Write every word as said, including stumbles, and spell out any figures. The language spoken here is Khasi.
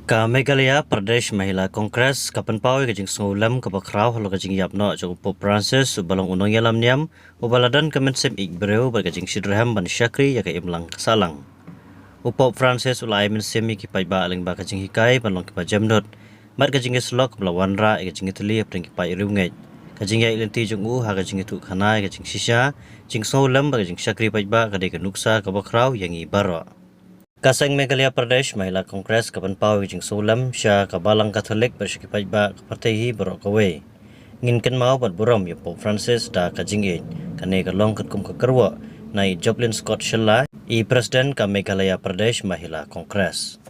Ka Meghalaya Pradesh Mahila Congress ka pynpaw ïa ka jingsngewlem kaba khraw halor ka jingïap noh jong u Pope Francis, uba long u nongïalam niam uba la don ka mynsiem ïeit briew bad ka jingshitrhem ban shakri ïa ka imlang ka sahlang. U Pope Francis u la ai mynsiem ïa ki paidbah lyngba ka jinghikai ban long kiba jemnud, bad ka jingïasyllok kaba la wanrah ïa ka jingïatylli hapdeng ki paid riewngeit, ka jingïaid lynti jong u ha ka jingïathuhkhana ïa ka jingshisha, jingsngewlem bad ka jingshakri paidbah ka dei ka nuksa kaba khraw ïa ngi baroh. Ka seng Meghalaya Pradesh Mahila Congress ka pynpaw ïa ka jingsngewlem sha ka Balang Katholik bad sha ki paidbah ka pyrthei hi baroh kawei. Ngin kynmaw bad burom ïa u Pope Francis da ka jingïeit. Kane ka long katkum ka kyrwoh na i Joplin Scott Shylla, i President ka Meghalaya Pradesh Mahila Congress.